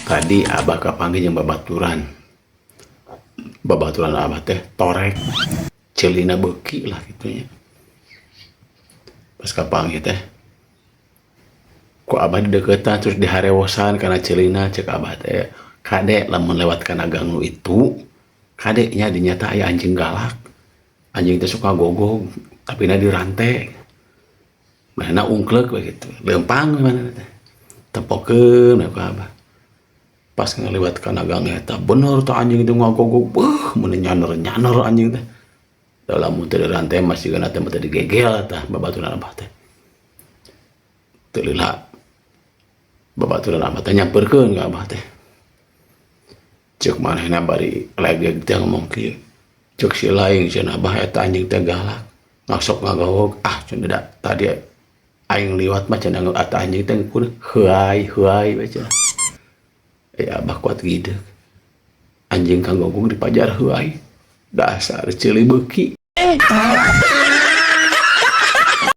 Tadi Abah kapanggih jeung babaturan. Babaturan Abah teh torek. Ceulina beuki lah kitu nya. Pas kapanggih teh ku Abah dideukeutan, terus diharewosan kana ceulina. Cek Abah teh, "Kade, lamun lewat kana gang nu itu, kade nya, dinya teh aya anjing galak. Anjing teh suka gogog, tapi na dirante. Manehna ungkleuk we gitu. Leumpang we manehna teh." Tempokeun we ku Abah. Pas ngaliwat kana gang eta, bener tah, anjing itu ngagogog, beuh, mun nyaner-nyaner anjing teh. Da lamun teu dirante mah sigana teh teh digegel tah babaturan Abah teh. Teu lila babaturan Abah teh nyamperkeun ka Abah teh. Ceuk manehna bari legeg teh ngomong kieu, "Ceuk si laing cenah, Abah, eta anjing teh galak. Ngasok ngagogog. Ah, cenah, da tadi aing liwat mah cenah eta anjing teh ngukur heuay heuay we cenah." Eh, Abah kuat gideug. Anjing kagogog dipajar heuay. Dasar ceuli beuki.